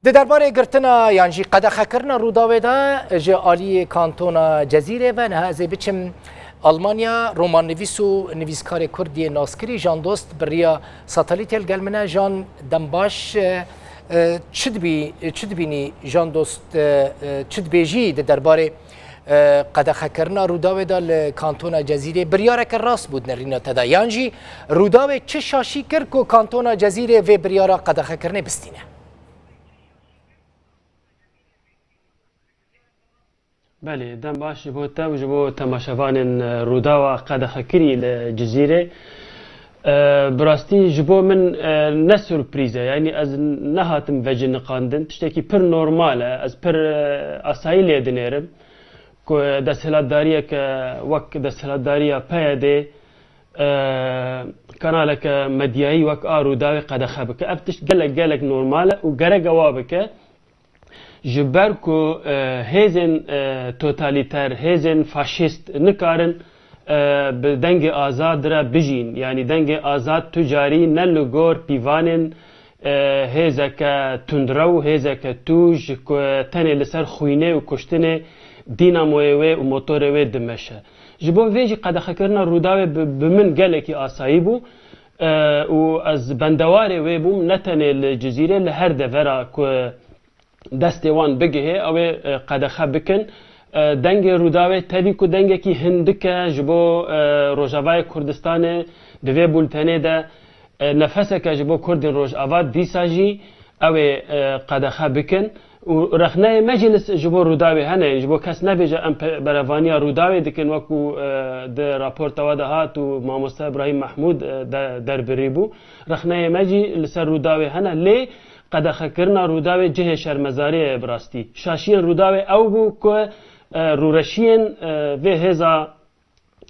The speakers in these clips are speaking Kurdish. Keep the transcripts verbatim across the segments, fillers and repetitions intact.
Di derbarê girtina yan jî qedexekirina Rûdawê de ji aliyê Kantona Cezîrê ve niha ez ê biçim Almanya. Romannivîs û nivîskarê Kurd yê naskirî Jan Dost bi riya satelîtê li gel min e. Jan, dem baş. E, e, çi dibî-, çi dibînî Jan Dost, e, e, çi dibêjî di derbarê, e, qedexekirina Rûdawê de li Kantona Cezîrê? Biryareke rast bû di nerîna te de, yan jî Rûdawê çi şaşî kir ku Kantona Cezîrê vê biryara qedexekirinê bistîne? Belê, dem baş ji bo te û ji bo temaşevanên, e, Rûdawa qedexekirî li Cizîrê. E, bi rastî ji bo min, e, ne surprîz e. Yanî ez nehatim veciniqandin. Tiştekî pir normal e. Ez pir, e, asayî lê dinêrim ku desthilatdariyeke wek desthilatdariya P Y D'ê, e, kanaleke medyayî wek a Rûdawê qedexe bike. Ev tişt gelek, gelek normal e û gerek e wa bike. Ji ber ku, e, hêzên, e, totalîter, hêzên faşîst nikarin, e, bi dengê azad re bijîn. Yanî dengê azad tu carî ne li gor pîvanên, e, hêzeke tundrew, hêzeke tûj ku tenê li ser xwînê û kuştinê dînamoyê wê û motorê wê dimeşe. Ji bo vê jî qedexekirina Rûdawê bi, bi min gelekî asayî bû, e, û ez bendewarê wê bûm, ne tenê li Cizîrê, li her devera ku destê wan bigihê, ew ê, e, qedexe bikin. E, dengê Rûdawê tevî ku dengekî hindik e ji bo, e, Rojavayê Kurdistanê, di vê bultenê de, e, nefeseke ji bo Kurdên Rojava dîsa jî ew ê, e, qedexe bikin. Û rexneyê me jî li s-, ji bo Rûdawê hene, ji bo kes nebêje em pe-, berevaniya Rûdawê dikin, wekû, e, di raporta we de hat û mamoste Îbrahîm Mehmûd, e, de-, derbirî bû. Rexneyê me jî li ser Rûdawê hene, lê qedexekirina Rûdawê cihê şermezariyê ye bi rastî. Şaşiyên Rûdawê ew bû ku, e, rûreşiyên, e, vê hêza,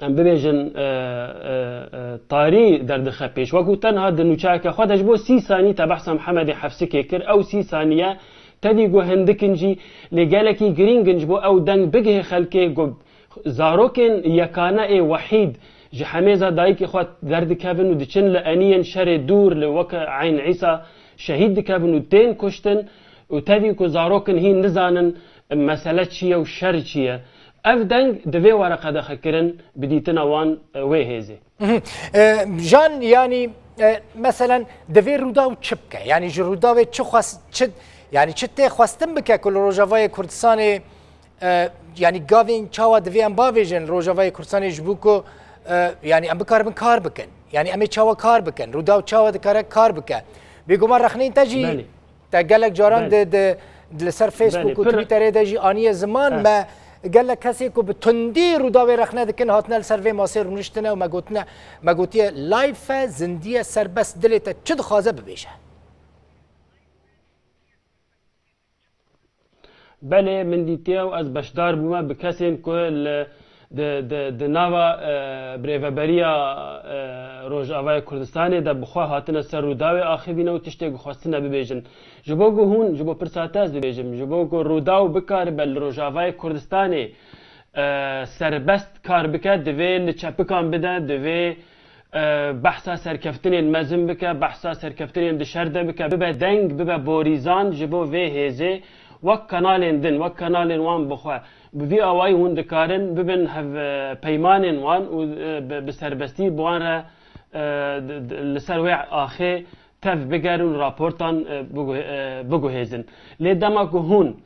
em bibêjin, e, e, e, tarî derdixe pêş. Wekû tenha di nûçeyeke xwe de ji bo sî sanî te behsa Mihemedê Hefsikê kir, ew sî saniye tevî ku hindik in jî, lê gelekî girîng in ji bo ew deng bigihê xelkê ku zarokên yekane ê wehîd ji hemêza dayikê xwe derdikevin û diçin li eniyên şerê dûr li weke Eyn Îsa şehîd dikevin û tên kuştin û tevî ku zarok in hîn nizanin mesele çi ye û şer çi ye. Ev deng divê were qedexekirin bi dîtina wan, e, wê hêzê. Mhm. E, Jan, yanî, e, meselen, divê Rûdaw çi bike? Yanî ji Rûdawê çi xwest, çi, yanî çi tê xwestin bike ku li Rojavayê Kurdistanê, e, yanî gavên çawa divê em bavêjin Rojavayê Kurdistanê ji bo ku, e, yanî em bikaribin kar bikin? Yanî em ê çawa kar bikin? Rûdaw çawa dikare kar bike? Bêguman rexneyên te jî Belê. Te gelek caran Belê. di, di, di li ser Facebook Belê, û pir Twitterê de jî aniye ziman. Eh. Me gelek kesê ku bi tundî Rûdawê rexne dikin hatine li ser vê masê rûniştine û me gotine, me gotiye life e, zindî ye, serbest, dilê te çi dixwaze bibêje. Belê, min dîtiye û ez beşdar bûme bi kesên ku li, di, di, di nava, e, birêveberiya, e, Rojavayê Kurdistanê de bi xwe hatine ser Rûdawê axivîne û tiştê ku xwestine bibêjin. Ji bo ku hûn, ji bo pirsa te ez dibêjim, ji bo ku Rûdaw bikaribe li Rojavayê Kurdistanê, e, serbest kar bike, divê li çepikan bide, divê e, behsa serkeftinên mezin bike, behsa serkeftinên di şer de bike, bibe deng, bibe borîzan ji bo vê hêzê, wek kanalên din, wek kanalên wan bi xwe. Bi vî awayî hûn dikarin bibin hev, e, peymanên wan û, e, bi, bi serbestî bi wan re, e, di, di, li ser wê axê tev bigerin û raportan, e, bigu-, e, biguhêzin. Lê dema ku hûn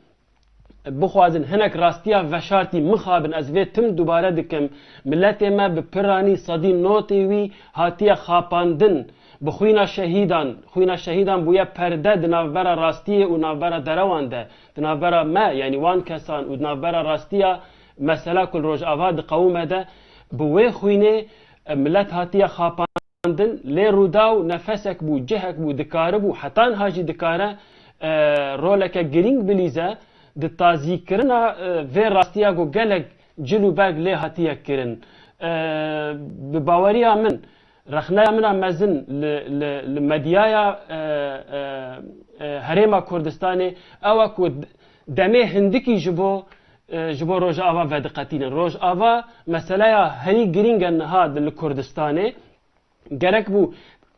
bixwazin hinek rastiya veşartî mixabin, ez vê tim dubare dikim, miletê me bi piranî sedî notê wî hatiye xapandin, bi xwîna şehîdan, xwîna şehîdan bûye perde di navbera rastiyê û navbera derewan de, di navbera me, yanî wan kesan û di navbera rastiya mesela ku li Rojava diqewime de, bi wê xwînê, e, milet hatiye xapandin. Din, lê Rûdaw nefesek bû, cihek bû, dikaribû, heta niha jî dikare, e, roleke girîng bilîze di tazîkirina, e, vê rastiya ku gelek cil û berg lê hatiye kirin. E, bi baweriya min, rexneya min a mezin li, li, li medyaya, e, e, e, Herêma Kurdistanê ew e ku d-, demê hindikî ji bo, e, ji bo Rojava vediqetînin. Rojava meseleya herî girîng e niha di, li Kurdistanê. Gerek bû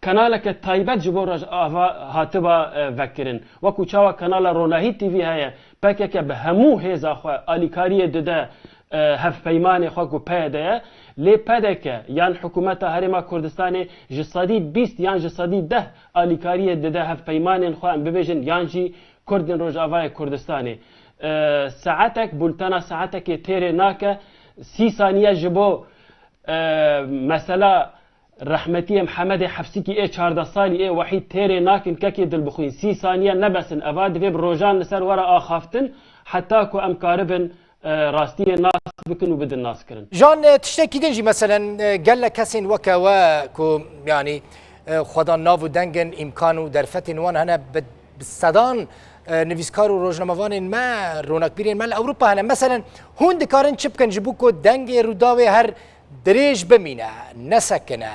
kanaleke taybet ji bo Rojava hatiba, e, vekirin. Wekû çawa kanala Ronahî T V heye, P K K bi hemû hêza xwe alîkariyê dide, e, hevpeymanê xwe ku P Y D ye. Lê P D K yan hikûmeta Herêma Kurdistanê ji sedî bîst yan ji sedî deh alîkariyê dide hevpeymanên xwe, em bibêjin, yan jî Kurdên Rojavayê Kurdistanê. E, saetek, bultena saetekê têrê nake, sî saniye ji bo, e, mesela rehmetiyê Mihemedê Hefsîkî ê çardeh salî ê Wehîd têrê nakin kekê Dilbixwîn. Sî saniye ne bes in. Eva divê bi rojan li ser were axaftin, heta ku em karibin, e, rastiyê nas bikin û bidin naskirin. Jan, e, tiştekî din jî, meselen, e, gelek kesên weke we ku, yanî, e, xwedan nav û deng in, îmkan û derfetên wan hene, bi, bi sedan, e, nivîskar û rojnamevanên me, ronakbîrên me li Ewropa hene. Meselen, hûn dikarin çi bikin ji bo ku dengê Rûdawê her dirêj bimîne, nesekine?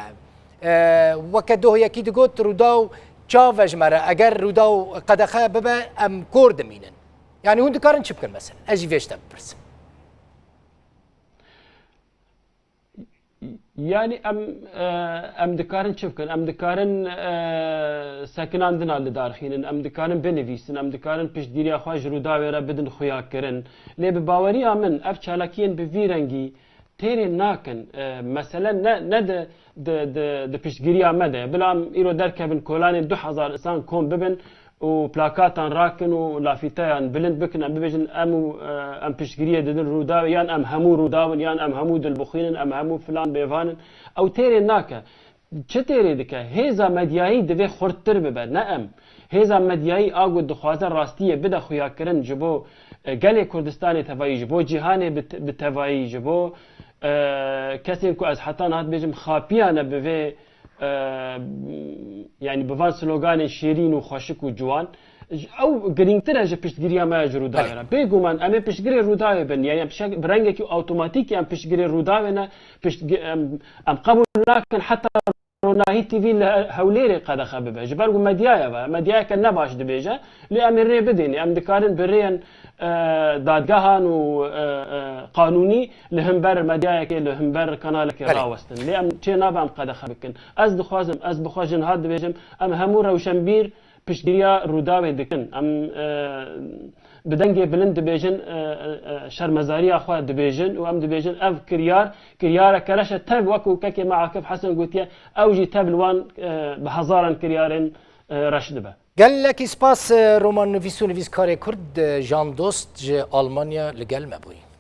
E, weke doh yekî digot, Rûdaw çav e ji me re, eger Rûdaw qedexe bibe, em kor dimînin. Yanî hûn dikarin çi bikin, mesela? Ez jî vê ji te bipirsim. Yanî em, e, em dikarin çi bikin? Em dikarin, e, sekinandina lidarxînin, em dikarin binivîsin, em dikarin piştgiriya xwe ji Rûdawê re bidin xuyakirin. Lê bi baweriya min ev çalakiyên bi vî rengî têrê nakin. E, mesele ne, ne di, di, di, di piştgiriya me de ye. Bila em îro derkevin kolanên du hezar insan kom bibin û plakatan rakin û lafîteyan bilind bikin, em bibêjin, em û, e, em piştgiriyê didin Rûdawê, yan em hemû Rûdaw in, yan em hemû Dilbixwîn in, em hemû filan bêvan in. Ew têrê nake. Çi têrê dike? Hêza medyayî divê xurttir bibe, ne em. Hêza medyayî a ku dixwaze rastiyê bide xuyakirin ji bo, e, gelê Kurdistanê tevayî, ji bo cîhanê bi te-, bi tevayî, ji bo, e, kesên ku ez heta niha dibêjim xapiyane bi vê, e, yanî bi van sloganên şêrîn û xweşik û ciwan, ew girîngtir e ji piştgiriya me ya ji Rûdawê re. Belê. Bêguman em ê piştgirê Rûdawê bin. Yanî em pişek-, bi rengekî awtomatîk em piştgirê Rûdawê ne. Piştgi-, em, em qebûl nakin heta Ronahî T V li Hewlêrê qedexe bibe. Ji ber ku medyaya ve, medyayeke ne baş dibêje, lê em ê rê bidênê. Em dikarin bi rêyên, e, dadgehan û, e, e, qanûnî li hember medyayekê, li hember kanalekê Belê. rawestin. Lê em çê nabe em qedexe bikin. Ez dixwazim, ez bi xwe ji niha dibêjim, em hemû rewşenbîr piştgiriya Rûdawê dikin. Em, e, bi dengê bilind dibêjin, e, e, e, şermezariya xwe dibêjin û em dibêjin ev kiryar, kiryareke reş e, tev wekû kekê me Akif Hesen gotiye, ew jî tev li wan, e, bi hezaran kiryarên, e, reş dibe. Gelekî spas, e, romannivîs û nivîskarê Kurd, e, Jan Dost ji Almanya li gel me bûyî.